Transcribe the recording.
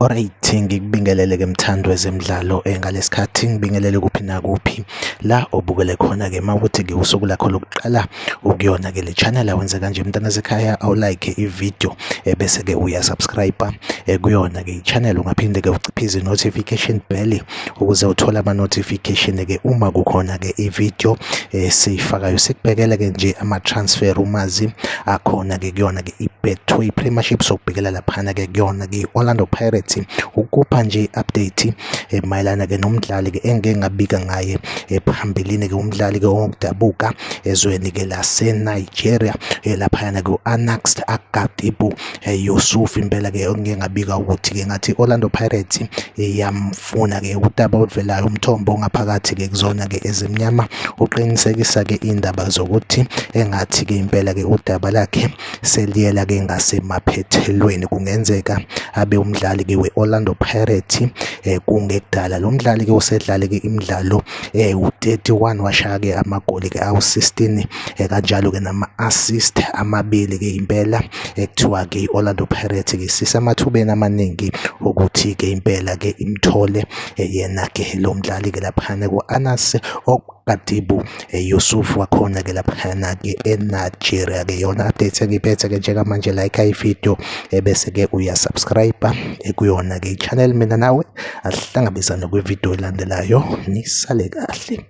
Alright, ngikubingelele ke mthandi wezemidlalo ngalesikhathi ngibingelele kuphi nakuphi la obukele khona ke mawukuthi ke usuku lakho lokuqala ukuyona ke le channel awenze kanje mntana sekhaya awulike i-video bese ke uyasubscribe kuyona ke i-channel. Ungaphinde ke uciphize i-notification bell ukuze uthole ama-notification ke uma kukhona ke i-video esiyifakayo. Sikubhekele ke nje ama-transfer rumors akhona ke kuyona ke i-Betway Premiership, sokubhekela laphana ke kuyona ke i-Orlando Pirates, ukupha nje i-update mayelana ke nomdlali ke engike ngabika ngaye phambilini ke, umdlali ke owokudabuka ezweni ke lase-Nigeria laphayana ke u-Anax Agadibu Yusuf. Impela ke engike ngabika ukuthi ke ngathi i-Orlando Pirates iyamfuna ke. Udaba oluvelayo, umthombo ongaphakathi ke kuzona ke ezimnyama uqinisekisa ke indaba zokuthi engathi ke impela ke udaba lakhe seliyela ke ngasemaphethelweni, kungenzeka abe umdlali ke we-Orlando Pirates kungekudala. Lo mdlali ke usedlale ke imidlalo u-31, washaya ke amagoli ke awu-16, kanjalo ke nama-assist amabili ke. Impela ekuthiwa ke i-Orlando Pirates ke sisemathubeni amaningi ukuthi ke impela ke imthole yena ke lo mdlali ke laphana ku-Anas Kadibu Yusuf wakhona ke laphana ke eNigeria ke. Yona update engiphethe ke njengamanje. Like i-video bese ke uyasubscribe kuyona ke i-channel. Mina nawe asihlangabezane kwivideo elandelayo, nisale kahle.